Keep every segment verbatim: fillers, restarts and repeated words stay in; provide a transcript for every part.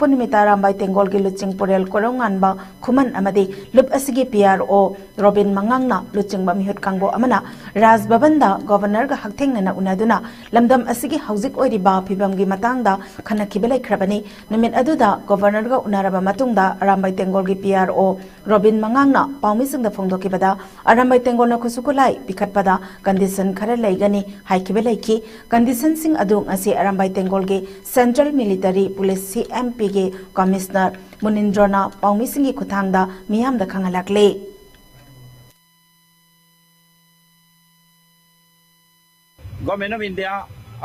ꯄꯨꯟꯅꯤꯃꯤꯇꯥ ꯑꯔꯥꯝꯕꯥꯏ ꯇꯦꯡꯒꯣꯜꯒꯤ ꯂꯨꯆꯤꯡ ꯄꯨꯔꯦꯜ ꯀꯣꯔꯧꯉꯥꯟꯕ ꯈꯨꯃꯟ ꯑꯃꯗꯤ ꯂꯨꯞ ꯑꯁꯤꯒꯤ ꯄꯤ ꯑꯥꯔ ꯑꯣ ꯔꯣꯕꯤꯟ ꯃꯉꯥꯡꯅ ꯂꯨꯆꯤꯡꯕ ꯃꯤꯍꯨꯠ ꯀꯥꯡꯕꯨ ꯑꯃꯅ ꯔꯥꯖ ꯚꯕꯟꯗ ꯒꯣꯚꯔꯅꯔꯒ ꯍꯛꯊꯦꯡꯅꯅ ꯎꯅꯗꯨꯅ ꯂꯝꯗꯝ ꯑꯁꯤꯒꯤ ꯍꯧꯖꯤꯛ ꯑꯣꯏꯔꯤꯕ ꯐꯤꯕꯝꯒꯤ ꯃꯇꯥꯡꯗ ꯈꯟꯅꯈꯤꯕ ꯂꯩꯈ꯭ꯔꯕꯅꯤ꯫ ꯅꯨꯃꯤꯠ ꯑꯗꯨꯗ ꯒꯣꯚꯔꯅꯔꯒ ꯎꯅꯔꯕ ꯃꯇꯨꯡꯗ ꯑꯔꯥꯝꯕꯥꯏ ꯇꯦꯡꯒꯣꯜꯒꯤ ꯄꯤ ꯑꯥꯔ ꯑꯣ ꯔꯣꯕꯤꯟ ꯃꯉꯥꯡꯅ ꯄꯥꯎꯃꯤꯁꯤꯡꯗ ꯐꯣꯡꯗꯣꯛꯈꯤꯕꯗ, ꯑꯔꯥꯝꯕꯥꯏ ꯇꯦꯡꯒꯣꯜꯅ ꯈꯨꯠꯁꯨ ꯈꯨꯠꯂꯥꯏ ꯄꯤꯈꯠꯄꯗ ꯀꯟꯗꯤꯁꯟ ꯈꯔ ꯂꯩꯒꯅꯤ ꯍꯥꯏꯈꯤꯕ ꯂꯩꯈꯤ꯫ ꯀꯟꯗꯤꯁꯟꯁꯤꯡ ꯑꯗꯨ ꯉꯁꯤ ꯑꯔꯥꯝꯕꯥꯏ ꯇꯦꯡꯒꯣꯜꯒꯤ ꯁꯦꯟꯇ꯭ꯔꯦꯜ ꯃꯤꯂꯤꯇꯔꯤ ꯄꯨꯂꯤꯁ, ꯁꯤ ꯑꯦꯝ ꯄꯤꯒꯤ ꯀꯃꯤꯁꯅꯔ ꯃꯨꯅꯤꯟꯗ꯭ꯔꯣꯅ ꯄꯥꯎꯃꯤꯁꯤꯡꯒꯤ ꯈꯨꯠꯊꯥꯡꯗ ꯃꯤꯌꯥꯝꯗ ꯈꯪꯍꯜꯂꯛꯂꯤ꯫ Government of India,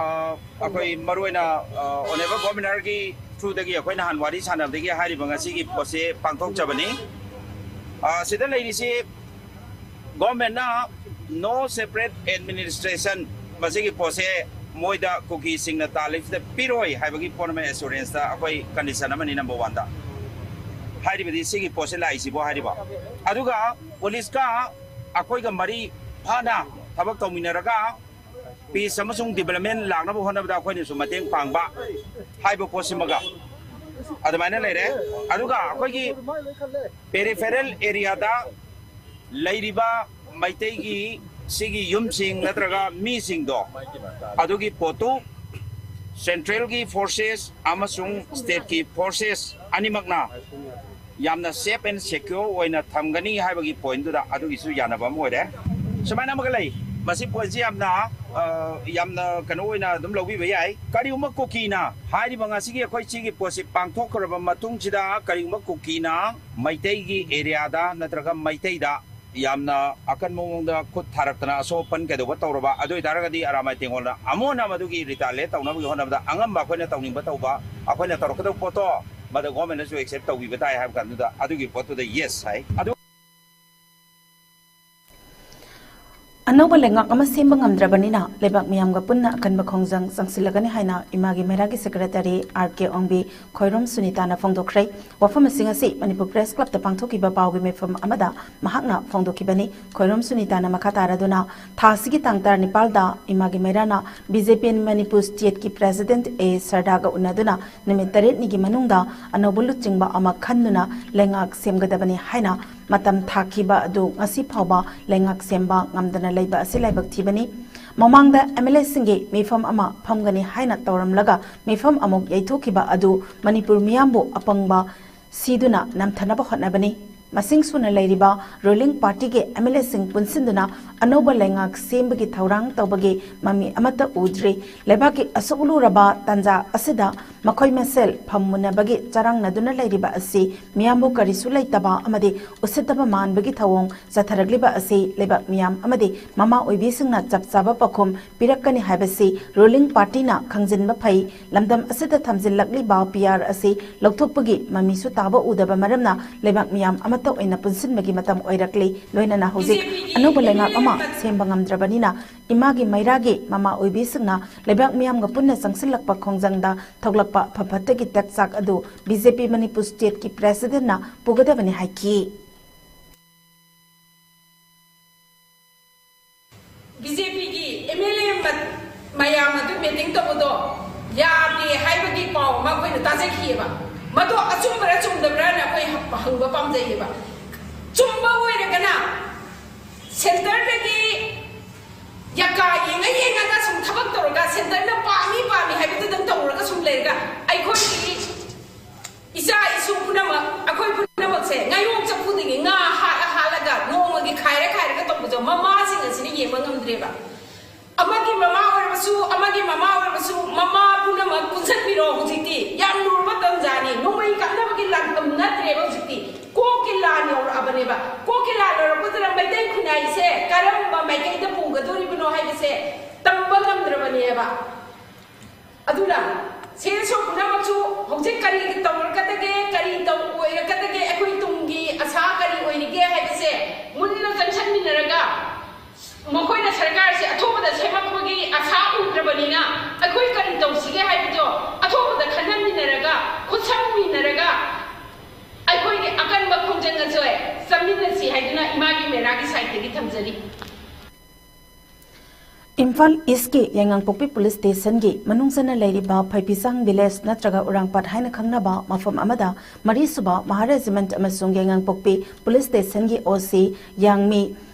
ꯑ, ꯑꯩꯈꯣꯏ ꯃꯔꯨꯑꯣꯏꯅ, ꯑ, Honourable Governorꯒꯤ throughꯗꯒꯤ ꯑꯩꯈꯣꯏ ꯅꯍꯥꯟ ꯋꯥꯔꯤ ꯁꯥꯟꯅꯕꯗꯒꯤ ꯍꯥꯏꯔꯤꯕ ꯉꯁꯤꯒꯤ ꯄꯣꯠꯁꯦ ꯄꯥꯡꯊꯣꯛꯆꯕꯅꯤ꯫ ꯑ, ꯁꯤꯗ ꯂꯩꯔꯤꯁꯤ governmentꯅ no separate administration, ꯃꯁꯤꯒꯤ ꯄꯣꯠꯁꯦ ꯃꯣꯏꯗ ꯀꯨꯀꯤꯁꯤꯡꯅ ꯇꯥꯜꯂꯤꯁꯤꯗ ꯄꯤꯔꯣꯏ ꯍꯥꯏꯕꯒꯤ ꯄꯣꯠ ꯑꯃ assuranceꯇ ꯑꯩꯈꯣꯏ condition ꯑꯃꯅꯤ number oneꯗ꯫ ꯍꯥꯏꯔꯤꯕꯗꯤ ꯁꯤꯒꯤ ꯄꯣꯠꯁꯦ ꯂꯥꯛꯏꯁꯤꯕꯨ ꯍꯥꯏꯔꯤꯕ꯫ ꯑꯗꯨꯒ ꯄꯨꯂꯤꯁꯀ ꯑꯩꯈꯣꯏꯒ ꯃꯔꯤ ꯐꯅ ꯊꯕꯛ ꯇꯧꯃꯤꯟꯅꯔꯒ peace ꯑꯃꯁꯨꯡ development ꯂꯥꯛꯅꯕ ꯍꯣꯠꯅꯕꯗ ꯑꯩꯈꯣꯏꯅꯁꯨ ꯃꯇꯦꯡ ꯄꯥꯡꯕ ꯍꯥꯏꯕ ꯄꯣꯠꯁꯤꯃꯒ ꯑꯗꯨꯃꯥꯏꯅ ꯂꯩꯔꯦ꯫ ꯑꯗꯨꯒ ꯑꯩꯈꯣꯏꯒꯤ peripheral areaꯗ ꯂꯩꯔꯤꯕ ꯃꯩꯇꯩꯒꯤ ꯁꯤꯒꯤ ꯌꯨꯝꯁꯤꯡ ꯅꯠꯇ꯭ꯔꯒ ꯃꯤꯁꯤꯡꯗꯣ, ꯑꯗꯨꯒꯤ ꯄꯣꯠꯇꯨ centralꯒꯤ forces ꯑꯃꯁꯨꯡ stateꯀꯤ forces ꯑꯅꯤꯃꯛꯅ ꯌꯥꯝꯅ safe and secure ꯑꯣꯏꯅ ꯊꯝꯒꯅꯤ ꯍꯥꯏꯕꯒꯤ pointꯗꯨꯗ ꯑꯗꯨꯒꯤꯁꯨ ꯌꯥꯅꯕ ꯑꯃ ꯑꯣꯏꯔꯦ꯫ ꯁꯨꯃꯥꯏꯅ ꯑꯃꯒ ꯂꯩ, ꯃꯁꯤ pointꯁꯤ ꯌꯥꯝꯅ, ꯑ, ꯌꯥꯝꯅ ꯀꯩꯅꯣ ꯑꯣꯏꯅ ꯑꯗꯨꯝ ꯂꯧꯕꯤꯕ ꯌꯥꯏ꯫ ꯀꯔꯤꯒꯨꯝꯕ ꯀꯨꯀꯤꯅ ꯍꯥꯏꯔꯤꯕ ꯉꯁꯤꯒꯤ ꯑꯩꯈꯣꯏ ꯁꯤꯒꯤ ꯄꯣꯠꯁꯤ ꯄꯥꯡꯊꯣꯛꯈ꯭ꯔꯕ ꯃꯇꯨꯡꯁꯤꯗ, ꯀꯔꯤꯒꯨꯝꯕ ꯀꯨꯀꯤꯅ ꯃꯩꯇꯩꯒꯤ areaꯗ ꯅꯠꯇ꯭ꯔꯒ ꯃꯩꯇꯩꯗ ꯌꯥꯝꯅ ꯑꯀꯟꯕ ꯃꯑꯣꯡꯗ ꯈꯨꯠ ꯊꯥꯔꯛꯇꯅ ꯑꯁꯣꯛ ꯑꯄꯟ ꯀꯩꯗꯧꯕ ꯇꯧꯔꯕ, ꯑꯗꯨ ꯑꯣꯏꯇꯥꯔꯒꯗꯤ ꯑꯔꯥꯃꯥꯏ ꯇꯦꯡꯒꯣꯜꯅ ꯑꯃꯨꯛ ꯍꯟꯅ ꯃꯗꯨꯒꯤ retaliate ꯇꯧꯅꯕꯒꯤ ꯍꯣꯠꯅꯕꯗ ꯑꯉꯝꯕ ꯑꯩꯈꯣꯏꯅ ꯇꯧꯅꯤꯡꯕ ꯇꯧꯕ, ꯑꯩꯈꯣꯏꯅ ꯇꯧꯔꯛꯀꯗꯕ ꯄꯣꯠꯇꯣ ꯃꯗꯨ governmentꯅꯁꯨ accept ꯇꯧꯕꯤꯕ ꯇꯥꯏ ꯍꯥꯏꯕ ꯀꯥꯟꯗꯨꯗ ꯑꯗꯨꯒꯤ ꯄꯣꯠꯇꯨꯗ yes ꯍꯥꯏ꯫ ꯑꯗꯨ ꯑꯅꯧꯕ ꯂꯩꯉꯥꯛ ꯑꯃ ꯁꯦꯝꯕ ꯉꯝꯗ꯭ꯔꯕꯅꯤꯅ ꯂꯩꯕꯥꯛ ꯃꯤꯌꯥꯝꯒ ꯄꯨꯟꯅ ꯑꯀꯟꯕ ꯈꯣꯡꯖꯪ ꯆꯪꯁꯤꯜꯂꯒꯅꯤ ꯍꯥꯏꯅ ꯏꯃꯥꯒꯤ ꯃꯩꯔꯥꯒꯤ ꯁꯦꯀ꯭ꯔꯦꯇꯔꯤ ꯑꯥꯔ ꯀꯦ ꯑꯣꯡꯕꯤ ꯈꯣꯏꯔꯣꯝ ꯁꯨꯅꯤꯇꯥꯅ ꯐꯣꯡꯗꯣꯛꯈ꯭ꯔꯦ꯫ ꯋꯥꯐꯝ ꯑꯁꯤꯡ ꯑꯁꯤ ꯃꯅꯤꯄꯨꯔ ꯄ꯭ꯔꯦꯁ ꯀ꯭ꯂꯕꯇ ꯄꯥꯡꯊꯣꯛꯈꯤꯕ ꯄꯥꯎꯒꯤ ꯃꯤꯐꯝ ꯑꯃꯗ ꯃꯍꯥꯛꯅ ꯐꯣꯡꯗꯣꯛꯈꯤꯕꯅꯤ꯫ ꯈꯣꯏꯔꯣꯝ ꯁꯨꯅꯤꯇꯥꯅ ꯃꯈꯥ ꯇꯥꯔꯗꯨꯅ, ꯊꯥ ꯑꯁꯤꯒꯤ ꯇꯥꯡ ꯇꯔꯥꯅꯤꯄꯥꯜꯗ ꯏꯃꯥꯒꯤ ꯃꯩꯔꯥꯅ ꯕꯤ ꯖꯦ ꯄꯤ ꯃꯅꯤꯄꯨꯔ ꯁ꯭ꯇꯦꯠꯀꯤ ꯄ꯭ꯔꯦꯁꯤꯗꯦꯟꯠ ꯑꯦ ꯁꯔꯗꯥꯒ ꯎꯅꯗꯨꯅ ꯅꯨꯃꯤꯠ ꯇꯔꯦꯠꯅꯤꯒꯤ ꯃꯅꯨꯡꯗ ꯑꯅꯧꯕ ꯂꯨꯆꯤꯡꯕ ꯑꯃ ꯈꯟꯗꯨꯅ ꯂꯩꯉꯥꯛ ꯁꯦꯝꯒꯗꯕꯅꯤ ꯍꯥꯏꯅ ꯃꯇꯝ ꯊꯥꯈꯤꯕ ꯑꯗꯨ ꯉꯁꯤ ꯐꯥꯎꯕ ꯂꯩꯉꯥꯛ ꯁꯦꯝꯕ ꯉꯝꯗꯅ ꯂꯩꯕ ꯑꯁꯤ ꯂꯥꯏꯕꯛ ꯊꯤꯕꯅꯤ꯫ ꯃꯃꯥꯡꯗ ꯑꯦꯝ ꯑꯦꯜ ꯑꯦꯁꯤꯡꯒꯤ ꯃꯤꯐꯝ ꯑꯃ ꯐꯝꯒꯅꯤ ꯍꯥꯏꯅ ꯇꯧꯔꯝꯂꯒ ꯃꯤꯐꯝ ꯑꯃꯨꯛ ꯌꯩꯊꯣꯛꯈꯤꯕ ꯑꯗꯨ ꯃꯅꯤꯄꯨꯔ ꯃꯤꯌꯥꯝꯕꯨ ꯑꯄꯪꯕ ꯁꯤꯗꯨꯅ ꯅꯝꯊꯅꯕ ꯍꯣꯠꯅꯕꯅꯤ꯫ ꯃꯁꯤꯡ ꯁꯨꯅ ꯂꯩꯔꯤꯕ ꯔꯨꯂꯤꯡ ꯄꯥꯔꯇꯤꯒꯤ ꯑꯦꯝ ꯑꯦꯜ ꯑꯦꯁꯤꯡ ꯄꯨꯟꯁꯤꯟꯗꯨꯅ ꯑꯅꯧꯕ ꯂꯩꯉꯥꯛ ꯁꯦꯝꯕꯒꯤ ꯊꯧꯔꯥꯡ ꯇꯧꯕꯒꯤ ꯃꯃꯤ ꯑꯃꯠꯇ ꯎꯗ꯭ꯔꯤ꯫ ꯂꯩꯕꯥꯛꯀꯤ ꯑꯁꯨꯛ ꯂꯨꯔꯕ ꯇꯥꯟꯖꯥ ꯑꯁꯤꯗ ꯃꯈꯣꯏ ꯃꯁꯦꯜ ꯐꯝ ꯃꯨꯟꯅꯕꯒꯤ ꯆꯔꯥꯡꯅꯗꯨꯅ ꯂꯩꯔꯤꯕ ꯑꯁꯤ ꯃꯤꯌꯥꯝꯕꯨ ꯀꯔꯤꯁꯨ ꯂꯩꯇꯕ ꯑꯃꯗꯤ ꯎꯁꯤꯠꯇꯕ ꯃꯥꯟꯕꯒꯤ ꯊꯧꯑꯣꯡ ꯆꯠꯊꯔꯛꯂꯤꯕ ꯑꯁꯤ ꯂꯩꯕꯥꯛ ꯃꯤꯌꯥꯝ ꯑꯃꯗꯤ ꯃꯃꯥ ꯑꯣꯏꯕꯤꯁꯤꯡꯅ ꯆꯞ ꯆꯥꯕ ꯄꯥꯎꯈꯨꯝ ꯄꯤꯔꯛꯀꯅꯤ ꯍꯥꯏꯕꯁꯤ ꯔꯨꯂꯤꯡ ꯄꯥꯔꯇꯤꯅ ꯈꯪꯖꯤꯟꯕ ꯐꯩ꯫ ꯂꯝꯗꯝ ꯑꯁꯤꯗ ꯊꯝꯖꯤꯜꯂꯛꯂꯤꯕ ꯄꯤ ꯑꯥꯔ ꯑꯁꯤ ꯂꯧꯊꯣꯛꯄꯒꯤ ꯃꯃꯤꯁꯨ ꯇꯥꯕ ꯎꯗꯕ ꯃꯔꯝꯅ ꯂꯩꯕꯥꯛ ꯃꯤꯌꯥꯝ ꯑꯃꯠꯇ ꯑꯣꯏꯅ ꯄꯨꯟꯁꯤꯟꯕꯒꯤ ꯃꯇꯝ ꯑꯣꯏꯔꯛꯂꯤ꯫ ꯂꯣꯏꯅꯅ ꯍꯧꯖꯤꯛ ꯑꯅꯧꯕ ꯂꯩꯉꯥꯛ ꯑꯃ ꯁꯦꯝꯕ ꯉꯝꯗ꯭ꯔꯕꯅꯤꯅ ꯏꯃꯥꯒꯤ ꯃꯩꯔꯥꯒꯤ ꯃꯃꯥ ꯑꯣꯏꯕꯤꯁꯤꯡꯅ ꯂꯩꯕꯥꯛ ꯃꯤꯌꯥꯝꯒ ꯄꯨꯟꯅ ꯆꯪꯁꯤꯜꯂꯛꯄ ꯈꯣꯡꯖꯪꯗ ꯊꯣꯛꯂꯛꯄ ꯑꯐ ꯐꯠꯇꯒꯤ ꯇꯛꯆꯥꯛ ꯑꯗꯨ ꯕꯤ ꯖꯦ ꯄꯤ ꯃꯅꯤꯄꯨꯔ ꯁ꯭ꯇꯦꯠꯀꯤ ꯄ꯭ꯔꯦꯁꯤꯗꯦꯟꯠꯅ ꯄꯨꯒꯗꯕꯅꯤ ꯍꯥꯏꯈꯤ꯫ ꯕꯤ ꯖꯦ ꯄꯤꯒꯤ ꯑꯦꯝ ꯑꯦꯜ ꯑꯦ ꯃ-, ꯃꯌꯥꯝ ꯑꯗꯨ ꯃꯤꯇꯤꯡ ꯇꯧꯕꯗꯣ ꯌꯥꯗꯦ ꯍꯥꯏꯕꯒꯤ ꯄꯥꯎ ꯑꯃ ꯑꯩꯈꯣꯏꯅ ꯇꯥꯖꯈꯤꯑꯕ꯫ ꯃꯗꯣ ꯑꯆꯨꯝꯕꯔꯥ ꯆꯨꯝꯗꯕ꯭ꯔꯥꯅ ꯑꯩꯈꯣꯏ ꯍ-, ꯍꯪꯕ ꯄꯥꯝꯖꯩꯌꯦꯕ꯫ ꯆꯨꯝꯕ ꯑꯣꯏꯔꯒꯅ ꯁꯦꯟꯇꯔꯗꯒꯤ ꯌꯥꯀꯥ ꯌꯦꯡꯉ ꯌꯦꯡꯉꯒ ꯁꯨꯝ ꯊꯕꯛ ꯇꯧꯔꯒ ꯁꯦꯟꯇꯔꯅ ꯄꯥꯝꯃꯤ ꯄꯥꯝꯃꯤ ꯍꯥꯏꯕꯗꯨꯗꯪ ꯇꯧꯔꯒ ꯁꯨꯝ ꯂꯩꯔꯒ ꯑꯩꯈꯣꯏꯒꯤ ꯏꯆꯥ ꯏꯁꯨ ꯄꯨꯝꯅꯃꯛ, ꯑꯩꯈꯣꯏ ꯄꯨꯝꯅꯃꯛꯁꯦ ꯉꯥꯌꯣꯛ ꯆꯐꯨꯗꯒꯤ ꯉꯥ ꯍꯥꯠꯂ ꯍꯥꯠꯂꯒ ꯅꯣꯡꯃꯒꯤ ꯈꯥꯏꯔ ꯈꯥꯏꯔꯒ ꯇꯧꯕꯗꯣ ꯃꯃꯥꯁꯤꯡ ꯑꯁꯤꯅ ꯌꯦꯡꯕ ꯉꯝꯗ꯭ꯔꯦꯕ꯫ ꯑꯃꯒꯤ ꯃꯃꯥ ꯑꯣꯏꯔꯕꯁꯨ, ꯑꯃꯒꯤ ꯃꯃꯥ ꯑꯣꯏꯔꯕꯁꯨ, ꯃꯃꯥ ꯄꯨꯝꯅꯃꯛ ꯄꯨꯟꯁꯤꯟꯕꯤꯔꯣ꯫ ꯍꯧꯖꯤꯛꯇꯤ ꯌꯥꯝ ꯂꯨꯔꯕ ꯇꯟꯖꯥꯅꯤ꯫ ꯅꯣꯡꯃꯩ ꯀꯥꯞꯅꯕꯒꯤ ꯂꯥꯟꯐꯝ ꯅꯠꯇ꯭ꯔꯦꯕ ꯍꯧꯖꯤꯛꯇꯤ꯫ ꯀꯣꯛꯀꯤ ꯂꯥꯟ ꯌꯧꯔꯛꯑꯕꯅꯦꯕ꯫ ꯀꯣꯛꯀꯤ ꯂꯥꯟ ꯌꯧꯔꯛꯄꯗꯨꯗ ꯃꯩꯇꯩ ꯈꯨꯟꯅꯥꯏꯁꯦ ꯀꯔꯝꯕ ꯃꯥꯏꯀꯩꯗ ꯄꯨꯒꯗꯣꯔꯤꯕꯅꯣ ꯍꯥꯏꯕꯁꯦ ꯇꯝꯕ ꯉꯝꯗ꯭ꯔꯕꯅꯦꯕ꯫ ꯑꯗꯨꯅ ꯁꯦꯟꯁꯨ ꯄꯨꯝꯅꯃꯛꯁꯨ ꯍꯧꯖꯤꯛ ꯀꯔꯤ ꯇꯧꯔꯛꯀꯗꯒꯦ, ꯀꯔꯤ ꯇꯧ-, ꯑꯣꯏꯔꯛꯀꯗꯒꯦ, ꯑꯩꯈꯣꯏ ꯇꯨꯡꯒꯤ ꯑꯁꯥ ꯀꯔꯤ ꯑꯣꯏꯔꯤꯒꯦ ꯍꯥꯏꯕꯁꯦ ꯃꯨꯟꯅ ꯆꯪꯁꯤꯟꯃꯤꯟꯅꯔꯒ ꯁꯔꯀꯥꯔꯁꯦ ꯑꯊꯨꯕꯗ ꯁꯦꯝꯃꯛꯄꯒꯤ ꯑꯁꯥ ꯎꯗ꯭ꯔꯕꯅꯤꯅ ꯑꯩꯈꯣꯏ ꯀꯔꯤ ꯇꯧꯁꯤꯒꯦ ꯍꯥꯏꯕꯗꯣ ꯑꯊꯨꯕꯗ ꯈꯟꯅꯃꯤꯟꯅꯔꯒ, ꯈꯨꯠꯁꯝꯃꯤꯟꯅꯔꯒ ꯑꯩꯈꯣꯏꯒꯤ ꯑꯀꯟꯕ ꯈꯣꯡꯖꯪ ꯑꯁꯦ ꯆꯪꯃꯤꯟꯅꯁꯤ ꯍꯥꯏꯗꯨꯅ ꯏꯃꯥꯒꯤ ꯃꯦꯔꯥꯒꯤ ꯁꯥꯏꯠꯇꯒꯤ ꯊꯝꯖꯔꯤ꯫ ꯏꯝꯐꯥꯜ ꯏꯁꯀꯤ ꯌꯥꯏꯉꯪꯄꯣꯛꯄꯤ ꯄꯨꯂꯤꯁ ꯁ꯭ꯇꯦꯁꯟꯒꯤ ꯃꯅꯨꯡ ꯆꯟꯅ ꯂꯩꯔꯤꯕ ꯐꯩꯄꯤꯆꯥꯡ ꯚꯤꯂꯦꯖ ꯅꯠꯇ꯭ꯔꯒ ꯎꯔꯥꯡꯄꯥꯠ ꯍꯥꯏꯅ ꯈꯪꯅꯕ ꯃꯐꯝ ꯑꯃꯗ ꯃꯔꯤꯁꯨꯕ ꯃꯍꯥ ꯔꯦꯖꯤꯃꯦꯟꯠ ꯑꯃꯁꯨꯡ ꯌꯥꯏꯉꯪꯄꯣꯛꯄꯤ ꯄꯨꯂꯤꯁ ꯁ꯭ꯇꯦꯁꯟꯒꯤ ꯑꯣ ꯁꯤ ꯌꯥꯡꯃꯤ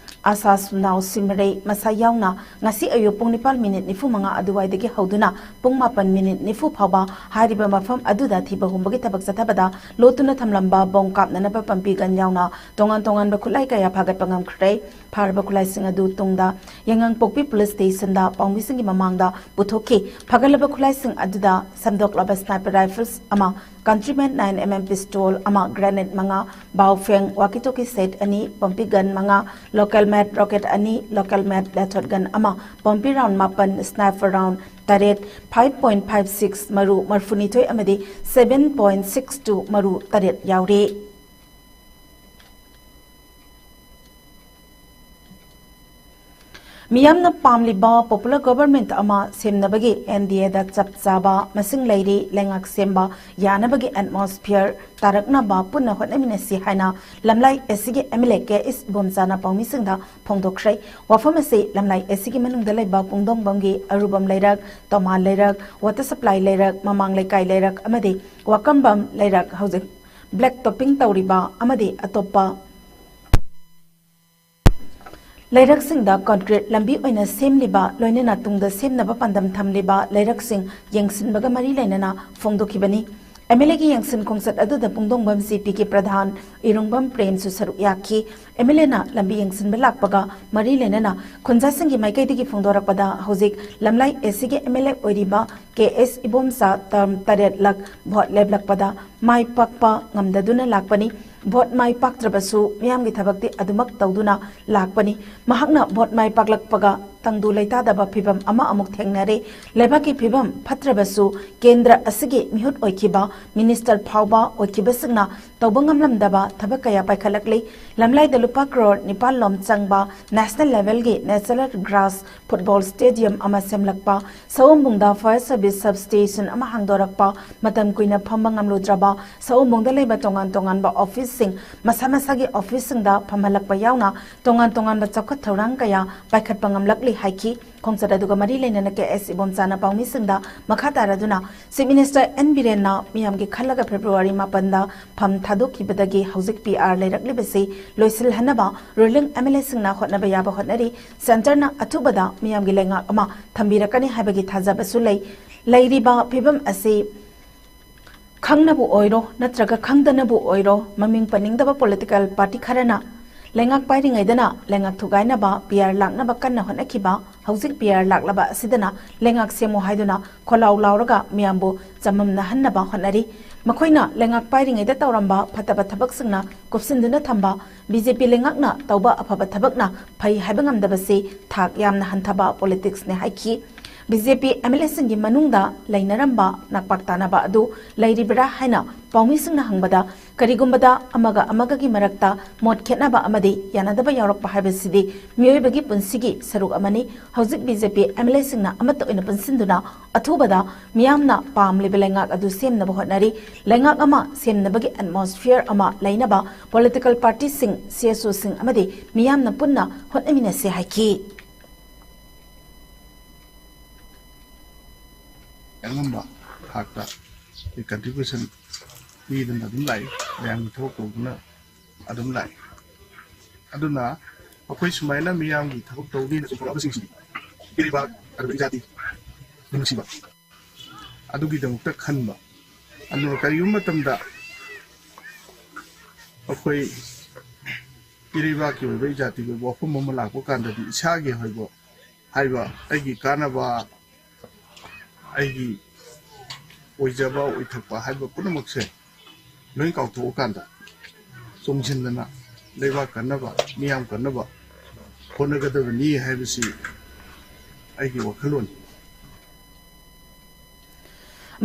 ꯑꯁꯥ ꯁꯨꯅꯥꯎ ꯁꯤꯃꯔꯩ ꯃꯁꯥ ꯌꯥꯎꯅ ꯉꯁꯤ ꯑꯌꯨꯛ ꯄꯨꯡ ꯅꯤꯄꯥꯜ ꯃꯤꯅꯤꯠ ꯅꯤꯐꯨ ꯃꯉꯥ ꯑꯗꯨꯋꯥꯏꯗꯒꯤ ꯍꯧꯗꯨꯅ ꯄꯨꯡ ꯃꯥꯄꯟ ꯃꯤꯅꯤꯠ ꯅꯤꯐꯨ ꯐꯥꯎꯕ ꯍꯥꯏꯔꯤꯕ ꯃꯐꯝ ꯑꯗꯨꯗ ꯊꯤꯕ ꯍꯨꯝꯕꯒꯤ ꯊꯕꯛ ꯆꯠꯊꯕꯗ ꯂꯣꯠꯇꯨꯅ ꯊꯝꯂꯝꯕ ꯕꯣꯝ ꯀꯥꯞꯅꯅꯕ ꯄꯝꯄꯤ ꯒꯟ ꯌꯥꯎꯅ ꯇꯣꯉꯥꯟ ꯇꯣꯉꯥꯟꯕ ꯈꯨꯠꯂꯥꯏ ꯀꯌꯥ ꯐꯥꯒꯠꯄ ꯉꯝꯈ꯭ꯔꯦ꯫ ꯐꯥꯔꯕ ꯈꯨꯠꯂꯥꯏꯁꯤꯡ ꯑꯗꯨ ꯇꯨꯡꯗ ꯌꯥꯏꯉꯪꯄꯣꯛꯄꯤ ꯄꯨꯂꯤꯁ ꯁ꯭ꯇꯦꯁꯟꯗ ꯄꯥꯎꯃꯤꯁꯤꯡꯒꯤ ꯃꯃꯥꯡꯗ ꯄꯨꯊꯣꯛꯈꯤ꯫ ꯐꯥꯒꯠꯂꯕ ꯈꯨꯠꯂꯥꯏꯁꯤꯡ ꯑꯗꯨꯗ ꯁꯦꯝꯗꯣꯛꯂꯕ ꯁ꯭ꯅꯥꯏꯄꯔ ꯔꯥꯏꯐꯜꯁ ꯑꯃ, ꯀꯟꯇ꯭ꯔꯤꯃꯦꯟ ꯅꯥꯏꯟ ꯑꯦꯝ ꯑꯦꯝ ꯄꯤꯁꯇꯣꯜ ꯑꯃ, ꯒ꯭ꯔꯦꯅꯦꯗ ꯃꯉꯥ, ꯕꯥꯎꯐꯦꯡ ꯋꯥꯀꯤ ꯇꯣꯀꯤ ꯁꯦꯠ ꯑꯅꯤ, ꯄꯝꯄꯤ ꯒꯟ ꯃꯉꯥ, ꯂꯣꯀꯦꯜ ꯃꯦꯠ ꯔꯣꯀꯦꯠ ꯑꯅꯤ, ꯂꯣꯀꯦꯜ ꯃꯦꯠ ꯂꯦꯊꯣꯠ ꯒꯟ ꯑꯃ, ꯄꯝꯄꯤ ꯔꯥꯎꯟ ꯃꯥꯄꯟ, ꯁ꯭ꯅꯥꯏꯄꯔ ꯔꯥꯎꯟ ꯇꯔꯦꯠ, five point five six ꯃꯔꯨ ꯃꯔꯤꯐꯨꯅꯤꯊꯣꯏ ꯑꯃꯗꯤ seven point six two ꯃꯔꯨ ꯇꯔꯦꯠ ꯌꯥꯎꯔꯤ꯫ ꯃꯤꯌꯥꯝꯅ ꯄꯥꯝꯂꯤꯕ ꯄꯣꯄꯨꯂꯔ ꯒꯣꯚꯔꯟꯃꯦꯟꯠ ꯑꯃ ꯁꯦꯝꯅꯕꯒꯤ ꯑꯦꯟ ꯗꯤ ꯑꯦꯗ ꯆꯞ ꯆꯥꯕ ꯃꯁꯤꯡ ꯂꯩꯔꯤ꯫ ꯂꯩꯉꯥꯛ ꯁꯦꯝꯕ ꯌꯥꯅꯕꯒꯤ ꯑꯦꯠꯃꯣꯁꯐꯤꯌꯔ ꯇꯥꯔꯛꯅꯕ ꯄꯨꯟꯅ ꯍꯣꯠꯅꯃꯤꯟꯅꯁꯤ ꯍꯥꯏꯅ ꯂꯝꯂꯥꯏ ꯑꯦꯁ ꯁꯤꯒꯤ ꯑꯦꯝ ꯑꯦꯜ ꯑꯦ ꯀꯦ ꯑꯦꯁ ꯏꯕꯣꯝꯆꯥꯅ ꯄꯥꯎꯃꯤꯁꯤꯡꯗ ꯐꯣꯡꯗꯣꯛꯈ꯭ꯔꯦ꯫ ꯋꯥꯐꯝ ꯑꯁꯤ ꯂꯝꯂꯥꯏ ꯑꯦꯁ ꯁꯤꯒꯤ ꯃꯅꯨꯡꯗ ꯂꯩꯕ ꯄꯨꯡꯗꯣꯡꯕꯝꯒꯤ ꯑꯔꯨꯕꯝ ꯂꯩꯔꯛ, ꯇꯣꯃꯥ ꯂꯩꯔꯛ, ꯋꯥꯇꯔ ꯁꯄ꯭ꯂꯥꯏ ꯂꯩꯔꯛ, ꯃꯃꯥꯡ ꯂꯩꯀꯥꯏ ꯂꯩꯔꯛ ꯑꯃꯗꯤ ꯋꯥꯀꯝꯕꯝ ꯂꯩꯔꯛ ꯍꯧꯖꯤꯛ ꯕ꯭ꯂꯦꯛ ꯇꯣꯞꯄꯤꯡ ꯇꯧꯔꯤꯕ ꯑꯃꯗꯤ ꯑꯇꯣꯞꯄ ꯂꯩꯔꯛꯁꯤꯡꯗ ꯀꯣꯟꯀ꯭ꯔꯤꯠ ꯂꯝꯕꯤ ꯑꯣꯏꯅ ꯁꯦꯝꯂꯤꯕ, ꯂꯣꯏꯅꯅ ꯇꯨꯡꯗ ꯁꯦꯝꯅꯕ ꯄꯥꯟꯗꯝ ꯊꯝꯂꯤꯕ ꯂꯩꯔꯛꯁꯤꯡ ꯌꯦꯡꯁꯤꯟꯕꯒ ꯃꯔꯤ ꯂꯩꯅꯅ ꯐꯣꯡꯗꯣꯛꯈꯤꯕꯅꯤ꯫ ꯑꯦꯝ ꯑꯦꯜ ꯑꯦꯒꯤ ꯌꯦꯡꯁꯤꯟ ꯈꯣꯡꯆꯠ ꯑꯗꯨꯗ ꯄꯨꯡꯗꯣꯡꯕꯝ ꯖꯤ ꯄꯤꯒꯤ ꯄ꯭ꯔꯙꯥꯟ ꯏꯔꯨꯡꯕꯝ ꯄ꯭ꯔꯦꯝꯁꯨ ꯁꯔꯨꯛ ꯌꯥꯈꯤ꯫ ꯑꯦꯝ ꯑꯦꯜ ꯑꯦꯅ ꯂꯝꯕꯤ ꯌꯦꯡꯁꯤꯟꯕ ꯂꯥꯛꯄꯒ ꯃꯔꯤ ꯂꯩꯅꯅ ꯈꯨꯟꯖꯥꯁꯤꯡꯒꯤ ꯃꯥꯏꯀꯩꯗꯒꯤ ꯐꯣꯡꯗꯣꯔꯛꯄꯗ ꯍꯧꯖꯤꯛ ꯂꯝꯂꯥꯏ ꯑꯦꯁ ꯁꯤꯒꯤ ꯑꯦꯝ ꯑꯦꯜ ꯑꯦ ꯑꯣꯏꯔꯤꯕ ꯀꯦ ꯑꯦꯁ ꯏꯕꯣꯝꯆꯥ ꯇꯔꯝ ꯇꯔꯦꯠꯂꯛ ꯚꯣꯠ ꯂꯦꯞꯂꯛꯄꯗ ꯃꯥꯏ ꯄꯥꯛꯄ ꯉꯝꯗꯗꯨꯅ ꯂꯥꯛꯄꯅꯤ꯫ ꯚꯣꯠ ꯃꯥꯏ ꯄꯥꯛꯇ꯭ꯔꯕꯁꯨ ꯃꯤꯌꯥꯝꯒꯤ ꯊꯕꯛꯇꯤ ꯑꯗꯨꯃꯛ ꯇꯧꯗꯨꯅ ꯂꯥꯛꯄꯅꯤ꯫ ꯃꯍꯥꯛꯅ ꯚꯣꯠ ꯃꯥꯏ ꯄꯥꯛꯂꯛꯄꯒ ꯇꯪꯗꯨ ꯂꯩꯇꯥꯗꯕ ꯐꯤꯕꯝ ꯑꯃ ꯑꯃꯨꯛ ꯊꯦꯡꯅꯔꯦ꯫ ꯂꯩꯕꯥꯛꯀꯤ ꯐꯤꯕꯝ ꯐꯠꯇ꯭ꯔꯕꯁꯨ ꯀꯦꯟꯗ꯭ꯔ ꯑꯁꯤꯒꯤ ꯃꯤꯍꯨꯠ ꯑꯣꯏꯈꯤꯕ ꯃꯤꯅꯤꯁꯇꯔ ꯐꯥꯎꯕ ꯑꯣꯏꯈꯤꯕꯁꯤꯡꯅ ꯇꯧꯕ ꯉꯝꯂꯝꯗꯕ ꯊꯕꯛ ꯀꯌꯥ ꯄꯥꯏꯈꯠꯂꯛꯂꯤ꯫ ꯂꯝꯂꯥꯏꯗ ꯂꯨꯄꯥ ꯀ꯭ꯔꯣꯔ ꯅꯤꯄꯥꯜ ꯂꯣꯝ ꯆꯪꯕ ꯅꯦꯁꯅꯦꯜ ꯂꯦꯚꯦꯜꯒꯤ ꯅꯦꯆꯔꯦꯜ ꯒ꯭ꯔꯥꯁ ꯐꯨꯠꯕꯣꯜ ꯁ꯭ꯇꯦꯗꯤꯌꯝ ꯑꯃ ꯁꯦꯝꯂꯛꯄ, ꯁꯑꯣꯝꯕꯨꯡꯗ ꯐꯥꯌꯔ ꯁꯔꯚꯤꯁ ꯁꯕ ꯁ꯭ꯇꯦꯁꯟ ꯑꯃ ꯍꯥꯡꯗꯣꯔꯛꯄ, ꯃꯇꯝ ꯀꯨꯏꯅ ꯐꯝꯕ ꯉꯝꯂꯨꯗ꯭ꯔꯕ ꯁꯑꯣꯝꯕꯨꯡꯗ ꯂꯩꯕ ꯇꯣꯉꯥꯟ ꯇꯣꯉꯥꯟꯕ ꯑꯣꯐꯤꯁꯁꯤꯡ ꯃꯁꯥ ꯃꯁꯥꯒꯤ ꯑꯣꯐꯤꯁꯁꯤꯡꯗ ꯐꯝꯍꯜꯂꯛꯄ ꯌꯥꯎꯅ ꯇꯣꯉꯥꯟ ꯇꯣꯉꯥꯟꯕ ꯆꯥꯎꯈꯠ ꯊꯧꯔꯥꯡ ꯀꯌꯥ ꯄꯥꯏꯈꯠꯄ ꯉꯝꯂꯛꯂꯤ ꯍꯥꯏꯈꯤ꯫ ꯈꯣꯡꯆꯠ ꯑꯗꯨꯒ ꯃꯔꯤ ꯂꯩꯅꯅ ꯀꯦ ꯑꯦꯁ ꯏꯕꯣꯝꯆꯥꯅ ꯄꯥꯎꯃꯤꯁꯤꯡꯗ ꯃꯈꯥ ꯇꯥꯔꯗꯨꯅ ꯆꯤꯐ ꯃꯤꯅꯤꯁꯇꯔ ꯑꯦꯟ ꯕꯤꯔꯦꯟꯅ ꯃꯤꯌꯥꯝꯒꯤ ꯈꯜꯂꯒ ꯐꯦꯕ꯭ꯔꯨꯋꯥꯔꯤ ꯃꯥꯄꯟꯗ ꯐꯝ ꯊꯥꯗꯣꯛꯈꯤꯕꯗꯒꯤ ꯍꯧꯖꯤꯛ ꯄꯤ ꯑꯥꯔ ꯂꯩꯔꯛꯂꯤꯕꯁꯤ ꯂꯣꯏꯁꯤꯜꯍꯟꯅꯕ ꯔꯨꯂꯤꯡ ꯑꯦꯝ ꯑꯦꯜ ꯑꯦꯁꯤꯡꯅ ꯍꯣꯠꯅꯕ ꯌꯥꯕ ꯍꯣꯠꯅꯔꯤ꯫ ꯁꯦꯟꯇꯔꯅ ꯑꯊꯨꯕꯗ ꯃꯤꯌꯥꯝꯒꯤ ꯂꯩꯉꯥꯛ ꯑꯃ ꯊꯝꯕꯤꯔꯛꯀꯅꯤ ꯍꯥꯏꯕꯒꯤ ꯊꯥꯖꯕꯁꯨ ꯂꯩ꯫ ꯂꯩꯔꯤꯕ ꯐꯤꯕꯝ ꯑꯁꯤ ꯈꯪꯅꯕꯨ ꯑꯣꯏꯔꯣ ꯅꯠꯇ꯭ꯔꯒ ꯈꯪꯗꯅꯕꯨ ꯑꯣꯏꯔꯣ, ꯃꯃꯤꯡ ꯄꯟꯅꯤꯡꯗꯕ ꯄꯣꯂꯤꯇꯤꯀꯦꯜ ꯄꯥꯔꯇꯤ ꯈꯔꯅ ꯂꯩꯉꯥꯛ ꯄꯥꯏꯔꯤꯉꯩꯗꯅ ꯂꯩꯉꯥꯛ ꯊꯨꯒꯥꯏꯅꯕ ꯄꯤ ꯑꯥꯔ ꯂꯥꯛꯅꯕ ꯀꯟꯅ ꯍꯣꯠꯅꯈꯤꯕ, ꯍꯧꯖꯤꯛ ꯄꯤ ꯑꯥꯔ ꯂꯥꯛꯂꯕ ꯑꯁꯤꯗꯅ ꯂꯩꯉꯥꯛ ꯁꯦꯝꯃꯨ ꯍꯥꯏꯗꯨꯅ ꯈꯣꯜꯂꯥꯎ ꯂꯥꯎꯔꯒ ꯃꯤꯌꯥꯝꯕꯨ ꯆꯃꯝꯅꯍꯟꯅꯕ ꯍꯣꯠꯅꯔꯤ꯫ ꯃꯈꯣꯏꯅ ꯂꯩꯉꯥꯛ ꯄꯥꯏꯔꯤꯉꯩꯗ ꯇꯧꯔꯝꯕ ꯐꯠꯇꯕ ꯊꯕꯛꯁꯤꯡꯅ ꯀꯨꯞꯁꯤꯟꯗꯨꯅ ꯊꯝꯕ, ꯕꯤ ꯖꯦ ꯄꯤ ꯂꯩꯉꯥꯛꯅ ꯇꯧꯕ ꯑꯐꯕ ꯊꯕꯛꯅ ꯐꯩ ꯍꯥꯏꯕ ꯉꯝꯗꯕꯁꯤ ꯊꯥꯛ ꯌꯥꯝꯅ ꯍꯟꯊꯕ ꯄꯣꯂꯤꯇꯤꯛꯁꯅꯤ ꯍꯥꯏꯈꯤ꯫ B J P M L ꯑꯦꯁꯤꯡꯒꯤ ꯃꯅꯨꯡꯗ ꯂꯩꯅꯔꯝꯕ ꯅꯥꯛꯄꯥꯛ ꯇꯥꯅꯕ ꯑꯗꯨ ꯂꯩꯔꯤꯕ꯭ꯔꯥ ꯍꯥꯏꯅ ꯄꯥꯎꯃꯤꯁꯤꯡꯅ ꯍꯪꯕꯗ, ꯀꯔꯤꯒꯨꯝꯕꯗ ꯑꯃꯒ ꯑꯃꯒꯒꯤ ꯃꯔꯛꯇ ꯃꯣꯠ ꯈꯦꯠꯅꯕ ꯑꯃꯗꯤ ꯌꯥꯅꯗꯕ ꯌꯥꯎꯔꯛꯄ ꯍꯥꯏꯕꯁꯤꯗꯤ ꯃꯤꯑꯣꯏꯕꯒꯤ ꯄꯨꯟꯁꯤꯒꯤ ꯁꯔꯨꯛ ꯑꯃꯅꯤ꯫ ꯍꯧꯖꯤꯛ B J P M L ꯑꯦꯁꯤꯡꯅ ꯑꯃꯠꯇ ꯑꯣꯏꯅ ꯄꯨꯟꯁꯤꯟꯗꯨꯅ ꯑꯊꯨꯕꯗ ꯃꯤꯌꯥꯝꯅ ꯄꯥꯝꯂꯤꯕ ꯂꯩꯉꯥꯛ ꯑꯗꯨ ꯁꯦꯝꯅꯕ ꯍꯣꯠꯅꯔꯤ꯫ ꯂꯩꯉꯥꯛ ꯑꯃ ꯁꯦꯝꯅꯕꯒꯤ ꯑꯦꯠꯃꯣꯁꯐꯤꯌꯔ ꯑꯃ ꯂꯩꯅꯕ ꯄꯣꯂꯤꯇꯤꯀꯦꯜ ꯄꯥꯔꯇꯤꯁꯤꯡ, ꯁꯤ ꯑꯦꯁ ꯑꯣꯁꯤꯡ ꯑꯃꯗꯤ ꯃꯤꯌꯥꯝꯅ ꯄꯨꯟꯅ ꯍꯣꯠꯅꯃꯤꯟꯅꯁꯤ ꯍꯥꯏꯈꯤ꯫ ꯑꯉꯝꯕ ꯊꯥꯛꯇ ꯑꯩꯈꯣꯏ ꯀꯟꯇ꯭ꯔꯤꯕ꯭ꯌꯨꯁꯟ ꯄꯤꯗꯨꯅ ꯑꯗꯨꯝ ꯂꯥꯛꯏ, ꯃꯌꯥꯝꯒꯤ ꯊꯕꯛ ꯇꯧꯗꯨꯅ ꯑꯗꯨꯝ ꯂꯥꯛꯏ꯫ ꯑꯗꯨꯅ ꯑꯩꯈꯣꯏ ꯁꯨꯃꯥꯏꯅ ꯃꯤꯌꯥꯝꯒꯤ ꯊꯕꯛ ꯇꯧꯒꯦꯅ ꯍꯧꯔꯛꯑꯕꯁꯤꯡꯁꯤ ꯏꯔꯩꯕꯥꯛ, ꯑꯗꯨꯒ ꯏꯖꯥꯇꯤ ꯅꯨꯡꯁꯤꯕ, ꯑꯗꯨꯒꯤꯗꯃꯛꯇ ꯈꯟꯕ꯫ ꯑꯗꯨꯒ ꯀꯔꯤꯒꯨꯝꯕ ꯃꯇꯝꯗ ꯑꯩꯈꯣꯏ ꯏꯔꯩꯕꯥꯛꯀꯤ ꯑꯣꯏꯕ, ꯏꯖꯥꯇꯤꯒꯤ ꯑꯣꯏꯕ ꯋꯥꯐꯝ ꯑꯃ ꯂꯥꯛꯄ ꯀꯥꯟꯗꯗꯤ ꯏꯁꯥꯒꯤ ꯑꯣꯏꯕ ꯍꯥꯏꯕ, ꯑꯩꯒꯤ ꯀꯥꯟꯅꯕ, ꯑꯩꯒꯤ ꯑꯣꯏꯖꯕ ꯑꯣꯏꯊꯣꯛꯄ ꯍꯥꯏꯕ ꯄꯨꯝꯅꯃꯛꯁꯦ ꯂꯣꯏ ꯀꯥꯎꯊꯣꯛꯑꯀꯥꯟꯗ ꯆꯣꯡꯁꯤꯟꯗꯅ ꯂꯩꯕꯥꯛ ꯀꯟꯅꯕ, ꯃꯤꯌꯥꯝ ꯀꯟꯅꯕ ꯍꯣꯠꯅꯒꯗꯕꯅꯤ ꯍꯥꯏꯕꯁꯤ ꯑꯩꯒꯤ ꯋꯥꯈꯜꯂꯣꯟꯅꯤ꯫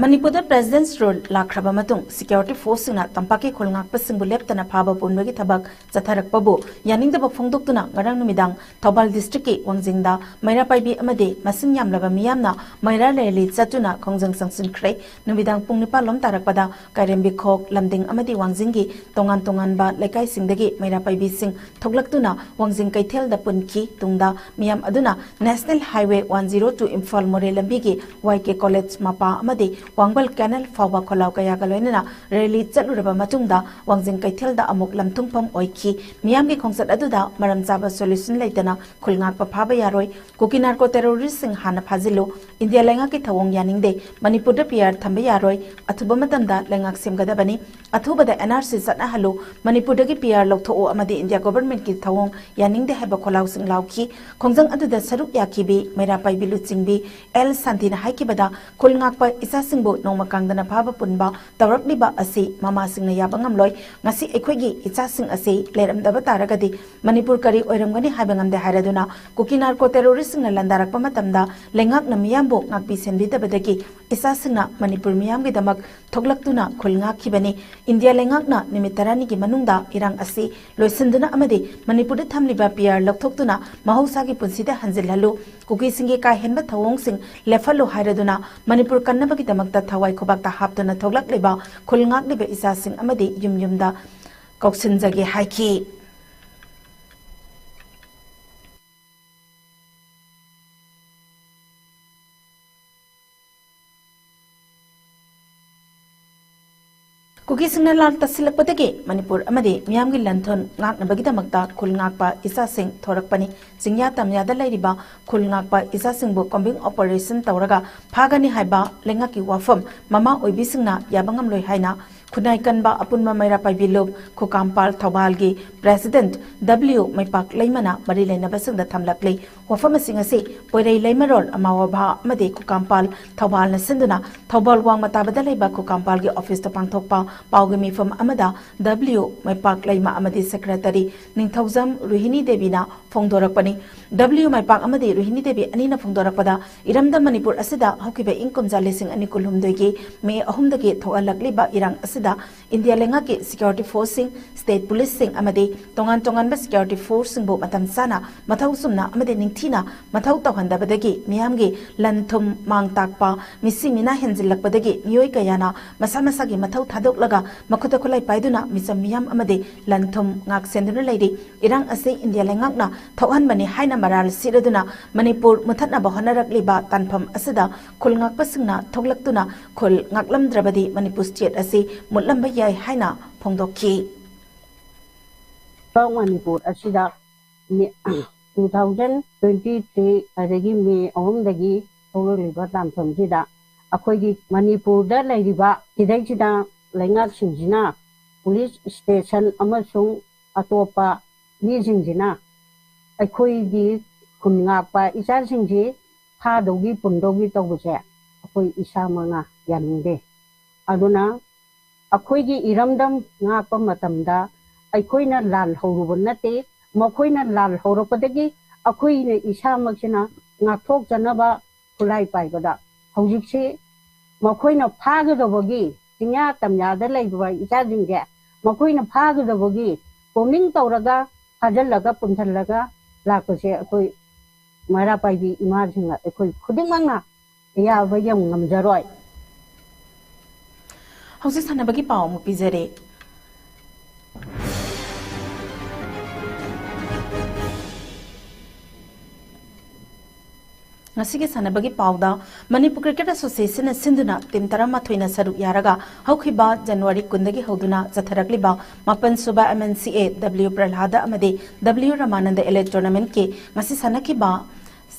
ꯃꯅꯤꯄꯨꯔꯗ President's Rule ꯂꯥꯛꯈ꯭ꯔꯕ ꯃꯇꯨꯡ security forceꯁꯤꯡꯅ ꯇꯝꯄꯥꯛꯀꯤ ꯈꯨꯜ ꯉꯥꯛꯄꯁꯤꯡꯕꯨ ꯂꯦꯞꯇꯅ ꯐꯥꯕ ꯄꯨꯟꯕꯒꯤ ꯊꯕꯛ ꯆꯠꯊꯔꯛꯄꯕꯨ ꯌꯥꯅꯤꯡꯗꯕ ꯐꯣꯡꯗꯣꯛꯇꯨꯅ ꯉꯔꯥꯡ ꯅꯨꯃꯤꯗꯥꯡ ꯊꯧꯕꯥꯜ districtꯀꯤ ꯋꯥꯡꯖꯤꯡꯗ ꯃꯩꯔꯥ ꯄꯥꯏꯕꯤ ꯑꯃꯗꯤ ꯃꯁꯤꯡ ꯌꯥꯝꯂꯕ ꯃꯤꯌꯥꯝꯅ ꯃꯩꯔꯥ rally ꯆꯠꯇꯨꯅ ꯈꯣꯡꯖꯪ ꯆꯪꯁꯤꯟꯈ꯭ꯔꯦ꯫ ꯅꯨꯃꯤꯗꯥꯡ ꯄꯨꯡ ꯅꯤꯄꯥꯟ ꯂꯣꯝ ꯇꯥꯔꯛꯄꯗ ꯀꯥꯏꯔꯦꯝꯕꯤꯈꯣꯛ, ꯂꯝꯗꯤꯡ ꯑꯃꯗꯤ ꯋꯥꯡꯖꯤꯡꯒꯤ ꯇꯣꯉꯥꯟ ꯇꯣꯉꯥꯟꯕ ꯂꯩꯀꯥꯏꯁꯤꯡꯗꯒꯤ ꯃꯩꯔꯥ ꯄꯥꯏꯕꯤꯁꯤꯡ ꯊꯣꯛꯂꯛꯇꯨꯅ ꯋꯥꯡꯖꯤꯡ ꯀꯩꯊꯦꯜꯗ ꯄꯨꯟꯈꯤ꯫ ꯇꯨꯡꯗ ꯃꯤꯌꯥꯝ ꯑꯗꯨꯅ National Highway one zero two Imphal ꯃꯣꯔꯦ ꯂꯝꯕꯤꯒꯤ Y K College ꯃꯄꯥ ꯑꯃꯗꯤ ꯋꯥꯡꯕꯜ canal ꯐꯥꯎꯕ ꯈꯣꯜꯂꯥꯎ ꯀꯌꯥꯒ ꯂꯣꯏꯅꯅ rally ꯆꯠꯂꯨꯔꯕ ꯃꯇꯨꯡꯗ ꯋꯥꯡꯖꯤꯡ ꯀꯩꯊꯦꯜꯗ ꯑꯃꯨꯛ ꯂꯝꯊꯨꯡꯐꯝ ꯑꯣꯏꯈꯤ꯫ ꯃꯤꯌꯥꯝꯒꯤ ꯈꯣꯡꯆꯠ ꯑꯗꯨꯗ ꯃꯔꯝ ꯆꯥꯕ solution ꯂꯩꯇꯅ ꯈꯨꯜ ꯉꯥꯛꯄ ꯐꯥꯕ ꯌꯥꯔꯣꯏ, ꯀꯨꯀꯤ narco terroristꯁꯤꯡ ꯍꯥꯟꯅ ꯐꯥꯖꯤꯜꯂꯨ, ꯏꯟꯗꯤꯌꯥ ꯂꯩꯉꯥꯛꯀꯤ ꯊꯧꯑꯣꯡ ꯌꯥꯅꯤꯡꯗꯦ, ꯃꯅꯤꯄꯨꯔꯗ P R ꯊꯝꯕ ꯌꯥꯔꯣꯏ, ꯑꯊꯨꯕ ꯃꯇꯝꯗ ꯂꯩꯉꯥꯛ ꯁꯦꯝꯒꯗꯕꯅꯤ, ꯑꯊꯨꯕꯗ N R C ꯆꯠꯅꯍꯜꯂꯨ, ꯃꯅꯤꯄꯨꯔꯗꯒꯤ P R ꯂꯧꯊꯣꯛꯎ ꯑꯃꯗꯤ ꯏꯟꯗꯤꯌꯥ governmentꯀꯤ ꯊꯧꯑꯣꯡ ꯌꯥꯅꯤꯡꯗꯦ ꯍꯥꯏꯕ ꯈꯣꯜꯂꯥꯎꯁꯤꯡ ꯂꯥꯎꯈꯤ꯫ ꯈꯣꯡꯖꯪ ꯑꯗꯨꯗ ꯁꯔꯨꯛ ꯌꯥꯈꯤꯕꯤ ꯃꯩꯔꯥ ꯄꯥꯏꯕꯤ ꯂꯨꯆꯤꯡꯕꯤ ꯑꯦꯜ ꯁꯥꯟꯇꯤꯅ ꯍꯥꯏꯈꯤꯕꯗ, ꯈꯨꯜ ꯉꯥꯛꯄ ꯏꯆꯥꯁꯤꯡꯕꯨ ꯅꯣꯡꯃ ꯀꯥꯡꯗꯅ ꯐꯥꯕ ꯄꯨꯟꯕ ꯇꯧꯔꯛꯂꯤꯕ ꯑꯁꯤ ꯃꯃꯥꯁꯤꯡꯅ ꯌꯥꯕ ꯉꯝꯂꯣꯏ꯫ ꯉꯁꯤ ꯑꯩꯈꯣꯏꯒꯤ ꯏꯆꯥꯁꯤꯡ ꯑꯁꯤ ꯂꯩꯔꯝꯗꯕ ꯇꯥꯔꯒꯗꯤ ꯃꯅꯤꯄꯨꯔ ꯀꯔꯤ ꯑꯣꯏꯔꯝꯒꯅꯤ ꯍꯥꯏꯕ ꯉꯝꯗꯦ ꯍꯥꯏꯔꯗꯨꯅ ꯀꯨꯀꯤ narco terroristꯁꯤꯡꯅ ꯂꯥꯟꯗꯥꯔꯛꯄ ꯃꯇꯝꯗ ꯂꯩꯉꯥꯛꯅ ꯃꯤꯌꯥꯝꯕꯨ ꯉꯥꯛꯄꯤ ꯁꯦꯟꯕꯤꯗꯕꯗꯒꯤ ꯏꯆꯥꯁꯤꯡꯅ ꯃꯅꯤꯄꯨꯔ ꯃꯤꯌꯥꯝꯒꯤꯗꯃꯛ ꯊꯣꯛꯂꯛꯇꯨꯅ ꯈꯨꯜ ꯉꯥꯛꯈꯤꯕꯅꯤ꯫ ꯏꯟꯗꯤꯌꯥ ꯂꯩꯉꯥꯛꯅ ꯅꯨꯃꯤꯠ ꯇꯔꯥꯅꯤꯒꯤ ꯃꯅꯨꯡꯗ ꯏꯔꯥꯡ ꯑꯁꯤ ꯂꯣꯏꯁꯤꯟꯗꯨꯅ ꯑꯃꯗꯤ ꯃꯅꯤꯄꯨꯔꯗ ꯊꯝꯂꯤꯕ P R ꯂꯧꯊꯣꯛꯇꯨꯅ ꯃꯍꯧꯁꯥꯒꯤ ꯄꯨꯟꯁꯤꯗ ꯍꯟꯖꯤꯜꯍꯜꯂꯨ, ꯀꯨꯀꯤꯁꯤꯡꯒꯤ ꯀꯥ ꯍꯦꯟꯕ ꯊꯧꯑꯣꯡꯁꯤꯡ ꯂꯦꯞꯍꯜꯂꯨ ꯍꯥꯏꯔꯗꯨꯅ ꯃꯅꯤꯄꯨꯔ ꯀꯟꯅꯕꯒꯤꯗꯃꯛꯇ ꯊꯋꯥꯏ ꯈꯨꯕꯥꯛꯇ ꯍꯥꯞꯇꯨꯅ ꯊꯣꯛꯂꯛꯂꯤꯕ ꯈꯨꯜ ꯉꯥꯛꯂꯤꯕ ꯏꯆꯥꯁꯤꯡ ꯑꯃꯗꯤ ꯌꯨꯝ ꯌꯨꯝꯗ ꯀꯧꯁꯤꯟꯖꯒꯦ ꯍꯥꯏꯈꯤ꯫ ꯀꯨꯀꯤꯁꯤꯡꯅ ꯂꯥꯟ ꯇꯥꯁꯤꯜꯂꯛꯄꯗꯒꯤ ꯃꯅꯤꯄꯨꯔ ꯑꯃꯗꯤ ꯃꯤꯌꯥꯝꯒꯤ ꯂꯟ-ꯊꯨꯝ ꯉꯥꯛꯅꯕꯒꯤꯗꯃꯛꯇ ꯈꯨꯜ ꯉꯥꯛꯄ ꯏꯆꯥꯁꯤꯡ ꯊꯣꯔꯛꯄꯅꯤ꯫ ꯆꯤꯡꯌꯥ ꯇꯝꯌꯥꯗ ꯂꯩꯔꯤꯕ ꯈꯨꯜ ꯉꯥꯛꯄ ꯏꯆꯥꯁꯤꯡꯕꯨ combing operation ꯇꯧꯔꯒ ꯐꯥꯒꯅꯤ ꯍꯥꯏꯕ ꯂꯩꯉꯥꯛꯀꯤ ꯋꯥꯐꯝ ꯃꯃꯥ ꯑꯣꯏꯕꯤꯁꯤꯡꯅ ꯌꯥꯕ ꯉꯝꯂꯣꯏ ꯍꯥꯏꯅ ꯈꯨꯟꯅꯥꯏ ꯀꯟꯕ ꯑꯄꯨꯟꯕ ꯃꯩꯔꯥ ꯄꯥꯏꯕꯤ ꯂꯨꯞ ꯈꯨꯀꯥꯝꯄꯥꯜ ꯊꯧꯕꯥꯜꯒꯤ President W ꯃꯩꯄꯥꯛ ꯂꯩꯃꯅ ꯃꯔꯤ ꯂꯩꯅꯕꯁꯤꯡꯗ ꯊꯝꯂꯛꯂꯤ꯫ ꯋꯥꯐꯝ ꯑꯁꯤꯡ ꯑꯁꯤ ꯄꯣꯏꯔꯩ ꯂꯩꯃꯔꯣꯜ ꯑꯃꯥꯋꯥꯚꯥ ꯑꯃꯗꯤ ꯈꯨꯀꯥꯝꯄꯥꯜ ꯊꯧꯕꯥꯜꯅ ꯁꯤꯟꯗꯨꯅ ꯊꯧꯕꯥꯜ ꯋꯥꯡꯃ ꯇꯥꯕꯗ ꯂꯩꯕ ꯈꯨꯀꯥꯝꯄꯥꯜꯒꯤ officeꯇ ꯄꯥꯡꯊꯣꯛꯄ ꯄꯥꯎꯒꯤ ꯃꯤꯐꯝ ꯑꯃꯗ W ꯃꯩꯄꯥꯛ ꯂꯩꯃ ꯑꯃꯗꯤ ꯁꯦꯀ꯭ꯔꯦꯇꯔꯤ ꯅꯤꯡꯊꯧꯖꯝ ꯔꯨꯍꯤꯅꯤ ꯗꯦꯕꯤꯅ ꯐꯣꯡꯗꯣꯔꯛꯄꯅꯤ꯫ W ꯃꯩꯄꯥꯛ ꯑꯃꯗꯤ ꯔꯨꯍꯤꯅꯤ ꯗꯦꯕꯤ ꯑꯅꯤꯅ ꯐꯣꯡꯗꯣꯔꯛꯄꯗ, ꯏꯔꯝꯗꯝ ꯃꯅꯤꯄꯨꯔ ꯑꯁꯤꯗ ꯍꯧꯈꯤꯕ ꯏꯪ ꯀꯨꯝꯖꯥ ꯂꯤꯁꯤꯡ ꯑꯅꯤ ꯀꯨꯟꯍꯨꯝꯗꯣꯏꯒꯤ ꯃꯦ ꯑꯍꯨꯝꯗꯒꯤ ꯊꯣꯛꯍꯜꯂꯛꯂꯤꯕ ꯏꯔꯥꯡ ꯑꯁꯤꯗ ꯏꯟꯗꯤꯌꯥ ꯂꯩꯉꯥꯛꯀꯤ ꯁꯦꯀ꯭ꯌꯨꯔꯤꯇꯤ ꯐꯣꯔꯁꯁꯤꯡ, ꯁ꯭ꯇꯦꯠ ꯄꯨꯂꯤꯁꯁꯤꯡ ꯑꯃꯗꯤ ꯇꯣꯉꯥꯟ ꯇꯣꯉꯥꯟꯕ ꯁꯦꯀ꯭ꯌꯨꯔꯤꯇꯤ ꯐꯣꯔꯁꯁꯤꯡꯕꯨ ꯃꯇꯝ ꯆꯥꯅ ꯃꯊꯧ ꯆꯨꯝꯅ ꯑꯃꯗꯤ ꯅꯤꯡꯊꯤꯅ ꯃꯊꯧ ꯇꯧꯍꯟꯗꯕꯗꯒꯤ ꯃꯤꯌꯥꯝꯒꯤ ꯂꯟ ꯊꯨꯝ ꯃꯥꯡ ꯇꯥꯛꯄ, ꯃꯤꯁꯤ ꯃꯤꯅꯥ ꯍꯦꯟꯖꯤꯜꯂꯛꯄꯗꯒꯤ ꯃꯤꯑꯣꯏ ꯀꯌꯥꯅ ꯃꯁꯥ ꯃꯁꯥꯒꯤ ꯃꯊꯧ ꯊꯥꯗꯣꯛꯂꯒ ꯃꯈꯨꯠꯇ ꯈꯨꯠꯂꯥꯏ ꯄꯥꯏꯗꯨꯅ ꯃꯤꯆꯝ ꯃꯤꯌꯥꯝ ꯑꯃꯗꯤ ꯂꯟ ꯊꯨꯝ ꯉꯥꯛ ꯁꯦꯟꯗꯨꯅ ꯂꯩꯔꯤ꯫ ꯏꯔꯥꯡ ꯑꯁꯤ ꯏꯟꯗꯤꯌꯥ ꯂꯩꯉꯥꯛꯅ ꯊꯣꯛꯍꯟꯕꯅꯤ ꯍꯥꯏꯅ ꯃꯔꯥꯜ ꯁꯤꯔꯗꯨꯅ ꯃꯅꯤꯄꯨꯔ ꯃꯨꯊꯠꯅꯕ ꯍꯣꯠꯅꯔꯛꯂꯤꯕ ꯇꯥꯟꯐꯝ ꯑꯁꯤꯗ ꯈꯨꯜ ꯉꯥꯛꯄꯁꯤꯡꯅ ꯊꯣꯛꯂꯛꯇꯨꯅ ꯈꯨꯜ ꯉꯥꯛꯂꯝꯗ꯭ꯔꯕꯗꯤ ꯃꯅꯤꯄꯨꯔ ꯁ꯭ꯇꯦꯠ ꯑꯁꯤ ꯃꯨꯠꯂꯝꯕ ꯌꯥꯏ ꯍꯥꯏꯅ ꯐꯣꯡꯗꯣꯛꯈꯤ꯫ ꯃꯅꯤꯄꯨꯔ ꯑꯁꯤꯗ ꯃꯦ-, two thousand twenty three ꯑꯗꯒꯤ ꯃꯦ ꯑꯍꯨꯝꯗꯒꯤ ꯍꯧꯔꯛꯂꯤꯕ ꯇꯥꯟꯐꯝꯁꯤꯗ ꯑꯩꯈꯣꯏꯒꯤ ꯃꯅꯤꯄꯨꯔꯗ ꯂꯩꯔꯤꯕ ꯁꯤꯗꯩꯁꯤꯗ ꯂꯩꯉꯥꯛꯁꯤꯡꯁꯤꯅ ꯄꯨꯂꯤꯁ ꯁ꯭ꯇꯦꯁꯟ ꯑꯃꯁꯨꯡ ꯑꯇꯣꯞꯄ ꯃꯤꯁꯤꯡꯁꯤꯅ ꯑꯩꯈꯣꯏꯒꯤ ꯈꯨꯟ ꯉꯥꯛꯄ ꯏꯆꯥꯁꯤꯡꯁꯤ ꯐꯥꯗꯧꯒꯤ ꯄꯨꯟꯗꯧꯒꯤ ꯇꯧꯕꯁꯦ ꯑꯩꯈꯣꯏ ꯏꯁꯥꯃꯛꯅ ꯌꯥꯅꯤꯡꯗꯦ꯫ ꯑꯗꯨꯅ ꯑꯩꯈꯣꯏꯒꯤ ꯏꯔꯝꯗꯝ ꯉꯥꯛꯄ ꯃꯇꯝꯗ ꯑꯩꯈꯣꯏꯅ ꯂꯥꯜꯍꯧꯔꯨꯕ ꯅꯠꯇꯦ, ꯃꯈꯣꯏꯅ ꯂꯥꯜꯍꯧꯔꯛꯄꯗꯒꯤ ꯑꯩꯈꯣꯏꯅ ꯏꯁꯥꯃꯛꯁꯤꯅ ꯉꯥꯛꯊꯣꯛꯆꯅꯕ ꯈꯨꯠꯂꯥꯏ ꯄꯥꯏꯕꯗ ꯍꯧꯖꯤꯛꯁꯤ ꯃꯈꯣꯏꯅ ꯐꯥꯒꯗꯧꯕꯒꯤ ꯆꯤꯡꯌꯥ ꯇꯝꯌꯥꯗ ꯂꯩꯕ ꯏꯆꯥꯁꯤꯡꯁꯦ ꯃꯈꯣꯏꯅ ꯐꯥꯒꯗꯧꯕꯒꯤ ꯀꯣꯃꯤꯡ ꯇꯧꯔꯒ ꯐꯥꯖꯤꯜꯂꯒ ꯄꯨꯟꯁꯤꯜꯂꯒ ꯂꯥꯛꯄꯁꯦ ꯑꯩꯈꯣꯏ ꯃꯩꯔꯥ ꯄꯥꯏꯕꯤ ꯏꯃꯥꯁꯤꯡꯅ ꯑꯩꯈꯣꯏ ꯈꯨꯗꯤꯡꯃꯛꯅ ꯑꯌꯥꯕ ꯌꯧ ꯉꯝꯖꯔꯣꯏ꯫ ꯍꯧꯖꯤꯛ ꯁꯥꯟꯅꯕꯒꯤ ꯄꯥꯎ ꯑꯃꯨꯛ ꯄꯤꯖꯔꯦ꯫ ꯉꯁꯤꯒꯤ ꯁꯥꯟꯅꯕꯒꯤ ꯄꯥꯎꯗ, ꯃꯅꯤꯄꯨꯔ ꯀ꯭ꯔꯤꯀꯦꯠ ꯑꯦꯁꯣꯁꯤꯌꯦꯁꯟꯅ ꯁꯤꯟꯗꯨꯅ ꯇꯤꯝ ꯇꯔꯥꯃꯥꯊꯣꯏꯅ ꯁꯔꯨꯛ ꯌꯥꯔꯒ ꯍꯧꯈꯤꯕ ꯖꯅꯋꯥꯔꯤ ꯀꯨꯟꯗꯒꯤ ꯍꯧꯗꯨꯅ ꯆꯠꯊꯔꯛꯂꯤꯕ ꯃꯥꯄꯟ ꯁꯨꯕ M N C A W ꯄ꯭ꯔꯍꯂꯥꯗ ꯑꯃꯗꯤ W ꯔꯃꯥꯅꯟꯗ Elite Tournamentꯀꯤ ꯉꯁꯤ ꯁꯥꯟꯅꯈꯤꯕ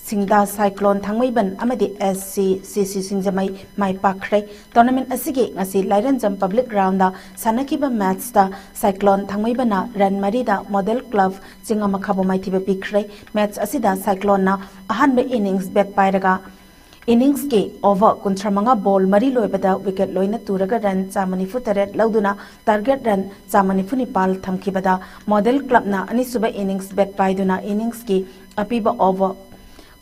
ꯁꯤꯡꯗꯥ ꯁꯥꯏꯀ꯭ꯂꯣꯟ ꯊꯥꯡꯃꯩꯕꯟ ꯑꯃꯗꯤ S C C C ꯁꯤꯡꯖꯃꯩ ꯃꯥꯏ ꯄꯥꯛꯈ꯭ꯔꯦ꯫ Tournament ꯑꯁꯤꯒꯤ ꯉꯁꯤ ꯂꯥꯏꯔꯦꯟꯖꯝ Public Groundꯗ ꯁꯥꯟꯅꯈꯤꯕ ꯃꯦꯠꯆꯇ ꯁꯥꯏꯀ꯭ꯂꯣꯟ ꯊꯥꯡꯃꯩꯕꯟꯅ ꯔꯟ ꯃꯔꯤꯗ ꯃꯣꯗꯦꯜ ꯀ꯭ꯂꯕ ꯆꯤꯡꯉꯝꯃꯈꯥꯕꯨ ꯃꯥꯏꯊꯤꯕ ꯄꯤꯈ꯭ꯔꯦ꯫ ꯃꯦꯠꯆ ꯑꯁꯤꯗ ꯁꯥꯏꯀ꯭ꯂꯣꯟꯅ ꯑꯍꯥꯟꯕ ꯏꯅꯤꯡꯁ ꯕꯦꯠ ꯄꯥꯏꯔꯒ Innings ꯀꯤ over ꯀꯨꯟꯊ꯭ꯔꯥ ꯃꯉꯥ ball ꯃꯔꯤ ꯂꯣꯏꯕꯗ wicket ꯂꯣꯏꯅ ꯇꯨꯔꯒ run ꯆꯥꯝꯃ ꯅꯤꯐꯨ ꯇꯔꯦꯠ ꯂꯧꯗꯨꯅ target run ꯆꯥꯝꯃ ꯅꯤꯐꯨ ꯅꯤꯄꯥꯜ ꯊꯝꯈꯤꯕꯗ Model Club ꯅ ꯑꯅꯤꯁꯨꯕ innings bat ꯄꯥꯏꯗꯨꯅ innings ꯀꯤ ꯑꯄꯤꯕ over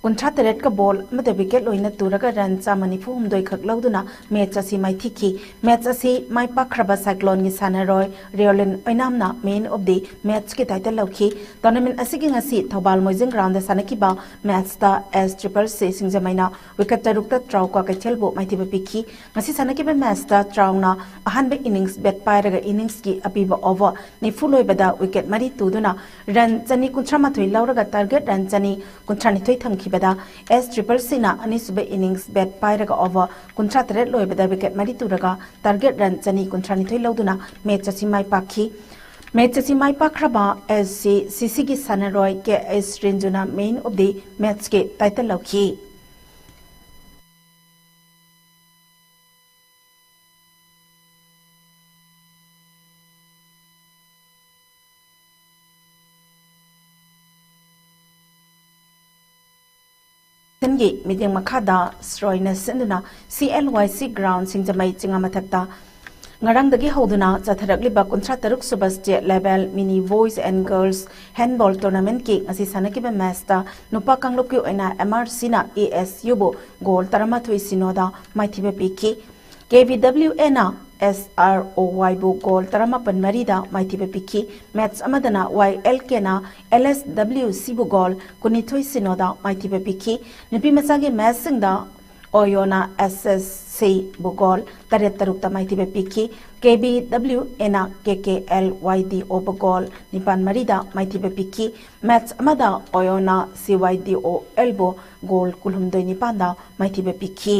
ꯀꯨꯟꯊ꯭ꯔꯥ ꯇꯔꯦꯠꯀ ball ꯑꯃꯗ wicket ꯂꯣꯏꯅ ꯇꯨꯔꯒ run ꯆꯥꯝꯃ ꯅꯤꯐꯨ ꯍꯨꯝꯗꯣꯏ ꯈꯛ ꯂꯧꯗꯨꯅ match ꯑꯁꯤ ꯃꯥꯏꯊꯤꯈꯤ꯫ Match ꯑꯁꯤ ꯃꯥꯏ ꯄꯥꯛꯈ꯭ꯔꯕ Cyclone ꯒꯤ ꯁꯥꯟꯅꯔꯣꯏ ꯔꯤꯌꯣꯂꯤꯟ ꯑꯣꯏꯅꯥꯝꯅ Man of the Match ꯀꯤ title ꯂꯧꯈꯤ꯫ Tournament ꯑꯁꯤꯒꯤ ꯉꯁꯤ ꯊꯧꯕꯥꯜ ꯃꯣꯏꯖꯤꯡ ground ꯗ ꯁꯥꯟꯅꯈꯤꯕ match ꯇ S triple C ꯁꯤꯡꯖꯃꯩꯅ wicket ꯇꯔꯨꯛꯇ ꯇ꯭ꯔꯥꯎ ꯀ꯭ꯋꯥꯀꯩꯊꯦꯜꯕꯨ ꯃꯥꯏꯊꯤꯕ ꯄꯤꯈꯤ꯫ ꯉꯁꯤ ꯁꯥꯟꯅꯈꯤꯕ match ꯇ ꯇ꯭ꯔꯥꯎꯅ ꯑꯍꯥꯟꯕ innings bat ꯄꯥꯏꯔꯒ innings ꯀꯤ ꯑꯄꯤꯕ over ꯅꯤꯐꯨ ꯂꯣꯏꯕꯗ wicket ꯃꯔꯤ ꯇꯨꯗꯨꯅ run ꯆꯅꯤ ꯀꯨꯟꯊ꯭ꯔꯥ ꯃꯥꯊꯣꯏ ꯂꯧꯔꯒ target run ꯆꯅꯤ ꯀꯨꯟꯊ꯭ꯔꯥ ꯅꯤꯊꯣꯏ ꯊꯝꯈꯤꯕꯗ S triple C ꯅ ꯑꯅꯤꯁꯨꯕ innings bat ꯄꯥꯏꯔꯒ over ꯀꯨꯟꯊ꯭ꯔꯥ ꯇꯔꯦꯠ ꯂꯣꯏꯕꯗ wicket ꯃꯔꯤ ꯇꯨꯔꯒ target run ꯆꯅꯤ ꯀꯨꯟꯊ꯭ꯔꯥ ꯅꯤꯊꯣꯏ ꯂꯧꯗꯨꯅ match ꯑꯁꯤ ꯃꯥꯏ ꯄꯥꯛꯈꯤ꯫ Match ꯑꯁꯤ ꯃꯥꯏ ꯄꯥꯛꯈ꯭ꯔꯕ S C C C ꯒꯤ ꯁꯥꯟꯅꯔꯣꯏ K S ꯔꯤꯟꯖꯨꯅ Man of the Match ꯀꯤ title ꯂꯧꯈꯤ꯫ ꯒꯤ ꯃꯤꯠꯌꯦꯡ ꯃꯈꯥꯗ ꯁ꯭ꯔꯣꯏꯅ ꯁꯤꯟꯗꯨꯅ C L Y C ground ꯁꯤꯡꯖꯃꯩ ꯆꯤꯉꯥ ꯃꯊꯛꯇ ꯉꯔꯥꯡꯗꯒꯤ ꯍꯧꯗꯨꯅ ꯆꯠꯊꯔꯛꯂꯤꯕ ꯀꯨꯟꯊ꯭ꯔꯥ ꯇꯔꯨꯛ ꯁꯨꯕ state level mini boys and girls handball tournament ꯀꯤ ꯉꯁꯤ ꯁꯥꯟꯅꯈꯤꯕ match ꯇ ꯅꯨꯄꯥ ꯀꯥꯡꯂꯨꯞꯀꯤ ꯑꯣꯏꯅ M R C ꯅ A S U ꯕꯨ goal ꯇꯔꯥꯃꯥꯊꯣꯏ ꯁꯤꯅꯣꯗ ꯃꯥꯏꯊꯤꯕ ꯄꯤꯈꯤ꯫ K V W A ꯅ S R O Y ꯕꯨ goal ꯇꯔꯥꯃꯥꯄꯟ ꯃꯔꯤꯗ ꯃꯥꯏꯊꯤꯕ ꯄꯤꯈꯤ꯫ Match ꯑꯃꯗꯅ Y L K ꯅ L S W C ꯕꯨ goal ꯀꯨꯟꯅꯤꯊꯣꯏ ꯁꯤꯅꯣꯗ ꯃꯥꯏꯊꯤꯕ ꯄꯤꯈꯤ꯫ ꯅꯨꯄꯤ ꯃꯆꯥꯒꯤ match ꯁꯤꯡꯗ ꯑꯣꯌꯣꯅ S S C ꯕꯨ goal ꯇꯔꯦꯠ ꯇꯔꯨꯛꯇ ꯃꯥꯏꯊꯤꯕ ꯄꯤꯈꯤ꯫ K V W A ꯅ K K L Y D O ꯕꯨ goal ꯅꯤꯄꯥꯟ ꯃꯔꯤꯗ ꯃꯥꯏꯊꯤꯕ ꯄꯤꯈꯤ꯫ Match ꯑꯃꯗ ꯑꯣꯌꯣꯅ C Y D O L ꯕꯨ goal ꯀꯨꯟꯍꯨꯝꯗꯣꯏ ꯅꯤꯄꯥꯟꯗ ꯃꯥꯏꯊꯤꯕ ꯄꯤꯈꯤ꯫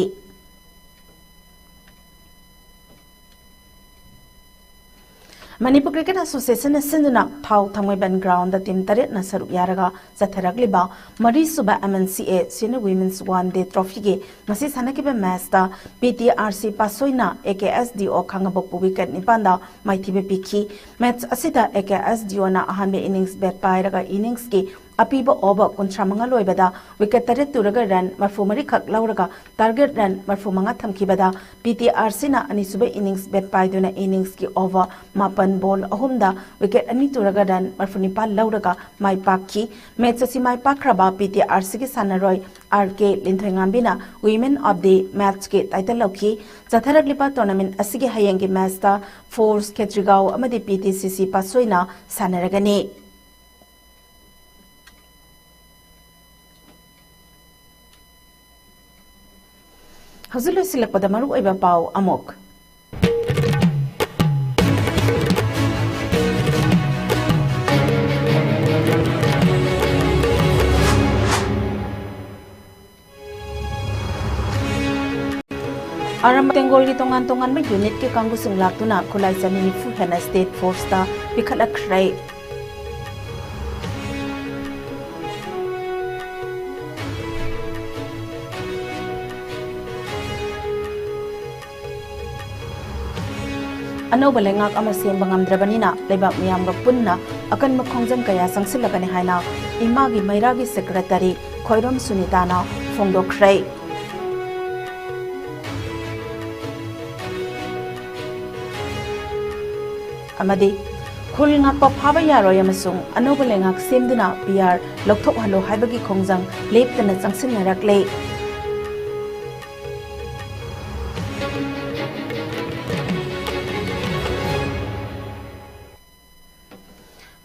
Manipur Cricket Association ꯅ ꯁꯤꯟꯗꯨꯅ ꯊꯥꯎ ꯊꯥꯡꯃꯩꯕꯟ ground ꯗ team ꯇꯔꯦꯠꯅ ꯁꯔꯨꯛ ꯌꯥꯔꯒ ꯆꯠꯊꯔꯛꯂꯤꯕ ꯃꯔꯤꯁꯨꯕ M N C A Senior Women's One Day Trophy ꯒꯤ ꯉꯁꯤ ꯁꯥꯟꯅꯈꯤꯕ match ꯇ P T R C ꯄꯥꯁꯣꯏꯅ A K S D O ꯈꯥꯉꯕꯣꯛꯄꯨ wicket ꯅꯤꯄꯥꯟꯗ ꯃꯥꯏꯊꯤꯕ ꯄꯤꯈꯤ꯫ Match ꯑꯁꯤꯗ A K S D O ꯅ ꯑꯍꯥꯟꯕ innings bat ꯄꯥꯏꯔꯒ innings ꯀꯤ ꯑꯄꯤꯕ over ꯀꯨꯟꯊ꯭ꯔꯥ ꯃꯉꯥ ꯂꯣꯏꯕꯗ wicket ꯇꯔꯦꯠ ꯇꯨꯔꯒ run ꯃꯔꯐꯨ ꯃꯔꯤ ꯈꯛ ꯂꯧꯔꯒ target run ꯃꯔꯐꯨ ꯃꯉꯥ ꯊꯝꯈꯤꯕꯗ P T R Cꯅ ꯑꯅꯤꯁꯨꯕ innings bat ꯄꯥꯏꯗꯨꯅ inningsꯀꯤ over ꯃꯥꯄꯟ ball ꯑꯍꯨꯝꯗ wicket ꯑꯅꯤ ꯇꯨꯔꯒ run ꯃꯔꯐꯨ ꯅꯤꯄꯥꯜ ꯂꯧꯔꯒ ꯃꯥꯏ ꯄꯥꯛꯈꯤ꯫ Match ꯑꯁꯤ ꯃꯥꯏ ꯄꯥꯛꯈ꯭ꯔꯕ P T R Cꯒꯤ ꯁꯥꯟꯅꯔꯣꯏ R K ꯂꯤꯟꯊꯣꯏꯉꯥꯝꯕꯤꯅ Women of the Matchꯀꯤ title ꯂꯧꯈꯤ꯫ ꯆꯠꯊꯔꯛꯂꯤꯕ tournament ꯑꯁꯤꯒꯤ ꯍꯌꯦꯡꯒꯤ matchꯇ Force ꯈꯦꯇ꯭ꯔꯤꯒꯥꯎ ꯑꯃꯗꯤ P T C C ꯄꯥꯠꯁꯣꯏꯅ ꯁꯥꯟꯅꯔꯒꯅꯤ꯫ ꯍꯧꯖꯤꯛ ꯂꯣꯏꯁꯤꯜꯂꯛꯄꯗ ꯃꯔꯨꯑꯣꯏꯕ ꯄꯥꯎ ꯑꯃꯨꯛ꯫ ꯑꯔꯝꯕ ꯇꯦꯡꯒꯣꯜꯒꯤ ꯇꯣꯉꯥꯟ ꯇꯣꯉꯥꯟꯕ unitꯀꯤ ꯀꯥꯡꯕꯨꯁꯤꯡ ꯂꯥꯛꯇꯨꯅ ꯈꯨꯠꯂꯥꯏ ꯆꯅꯤ ꯅꯤꯐꯨ ꯍꯦꯟꯅ State Forceꯇ ꯄꯤꯈꯠꯂꯛꯈ꯭ꯔꯦ꯫ ꯑꯅꯧꯕ ꯂꯩꯉꯥꯛ ꯑꯃ ꯁꯦꯝꯕ ꯉꯝꯗ꯭ꯔꯕꯅꯤꯅ ꯂꯩꯕꯥꯛ ꯃꯤꯌꯥꯝꯒ ꯄꯨꯟꯅ ꯑꯀꯟꯕ ꯈꯣꯡꯖꯪ ꯀꯌꯥ ꯆꯪꯁꯤꯜꯂꯒꯅꯤ ꯍꯥꯏꯅ ꯏꯃꯥꯒꯤ ꯃꯩꯔꯥꯒꯤ secretary ꯈꯣꯏꯔꯣꯝ ꯁꯨꯅꯤꯇꯥꯅ ꯐꯣꯡꯗꯣꯛꯈ꯭ꯔꯦ꯫ ꯑꯃꯗꯤ ꯈꯨꯜ ꯉꯥꯛꯄ ꯐꯥꯕ ꯌꯥꯔꯣꯏ ꯑꯃꯁꯨꯡ ꯑꯅꯧꯕ ꯂꯩꯉꯥꯛ ꯁꯦꯝꯗꯨꯅ P R ꯂꯧꯊꯣꯛꯍꯜꯂꯣ ꯍꯥꯏꯕꯒꯤ ꯈꯣꯡꯖꯪ ꯂꯦꯞꯇꯅ ꯆꯪꯁꯤꯟꯅꯔꯛꯂꯦ꯫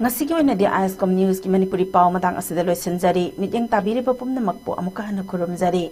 ꯉꯁꯤꯒꯤ ꯑꯣꯏꯅꯗꯤ ISCOM Newsꯀꯤ ꯃꯅꯤꯄꯨꯔꯤ ꯄꯥꯎ ꯃꯇꯥꯡ ꯑꯁꯤꯗ ꯂꯣꯏꯁꯤꯟꯖꯔꯤ꯫ ꯃꯤꯠꯌꯦꯡ ꯇꯥꯕꯤꯔꯤꯕ ꯄꯨꯝꯅꯃꯛꯄꯨ ꯑꯃꯨꯛꯀ ꯍꯟꯅ ꯈꯨꯔꯨꯝꯖꯔꯤ꯫